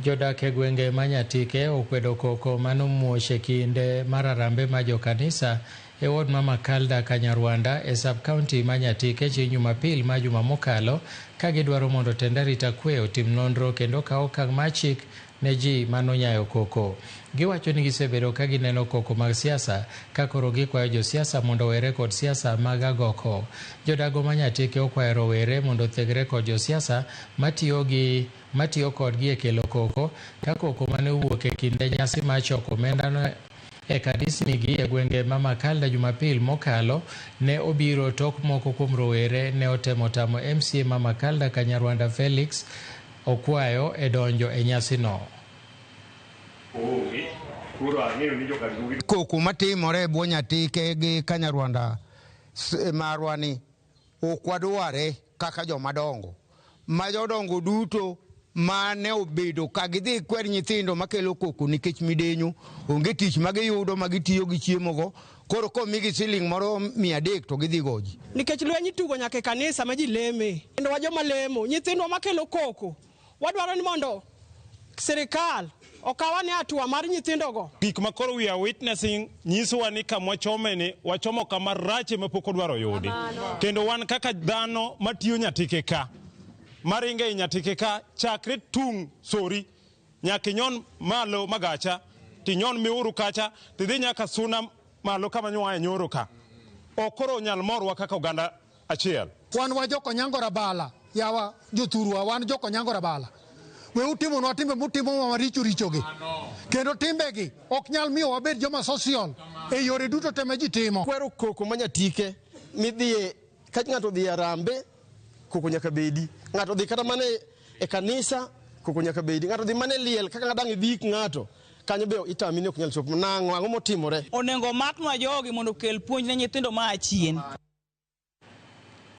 Jodak e gwenge ma Nyatike okwedo koko manomuoch e kinde mar arambe ma jokanisa e ward ma Makalda Kanyarwanda e sub county ma Nyatike chieng' Jumapil ma juma mokalo ka gidwaro mondo tend arita kwe otim nonro kendo kaw okang' mar chik ne ji manonyayo koko. Giwacho ni gisebedo ka gineno koko mag siasa ka koro gikwayo josiasa mondo owere kod siasa mag agoko. Jodago ma Nyatike okwayo rowere mondo othegre kod josiasa matiyo gi matiyo kodgi e kelo koko ka koko mane owuok e kinde nyasi mar choko omenda no e kanisnigi e gwenge ma Makalda Jumapil mokalo ne obiro tok moko kuom rowere ne otemo tamo MCA ma Makalda Kanyarwanda Felix Okwayo e donjo e nyasino. Koko matimore e bwo Nyatike gi Kanyarwanda marwa ni ok wadware kaka joma dongo. Ma jodongo duto mane obedo ka gidhi kwer nyithindo makelo koko nikech midenyo, onge tich ma giyudo ma gitiyo gi chiemogo. Koro komigi siling moro 300 to gidhi goji. Nikech lweny itugo nyaka e kanisa ma ji leme. Kendo wa joma lemo, nyithindwa makelo koko, wadwaro ni mondo sirikal okaw ane hatua mar nyithindogo. Gik ma koro we are witnessing nyisowa ni kama wachome ni wachomo kama rach ema pok odwaro yudi. Kendo wan kaka dhano matiyo Nyatike ka, maringo ei Nyatike ka chakre tung' Sori nyaka inyon malo Magacha, tinyon Miuru kacha, tidhi nyaka Suna malo kama nyoa nyoro ka. Ok koro nyal morwa kaka oganda achiel. Wan wa jokonyango Rabala, yawa jothurwa, wan jokonyango Rabala. We utimonwa timbe mutimowa maricho richogi. Kendo timbegi ok nyal miyo wabed joma social e yore duto te ma ji timo. Kwero koko ma Nyatike midhiye ka ng'ato odhi e Arambe koko nyaka bedi. Ng'ato odhi kata mana e kanisa koko nyaka bedi. Ng'ato odhi mana e liel kaka dang' idhi ik ng'ato kanyo be itami ni ok nyal chopo. Nang'o? Ang'o motimore? Onego omaknwa jogi mondo okel puonj ne nyithindo ma a chien.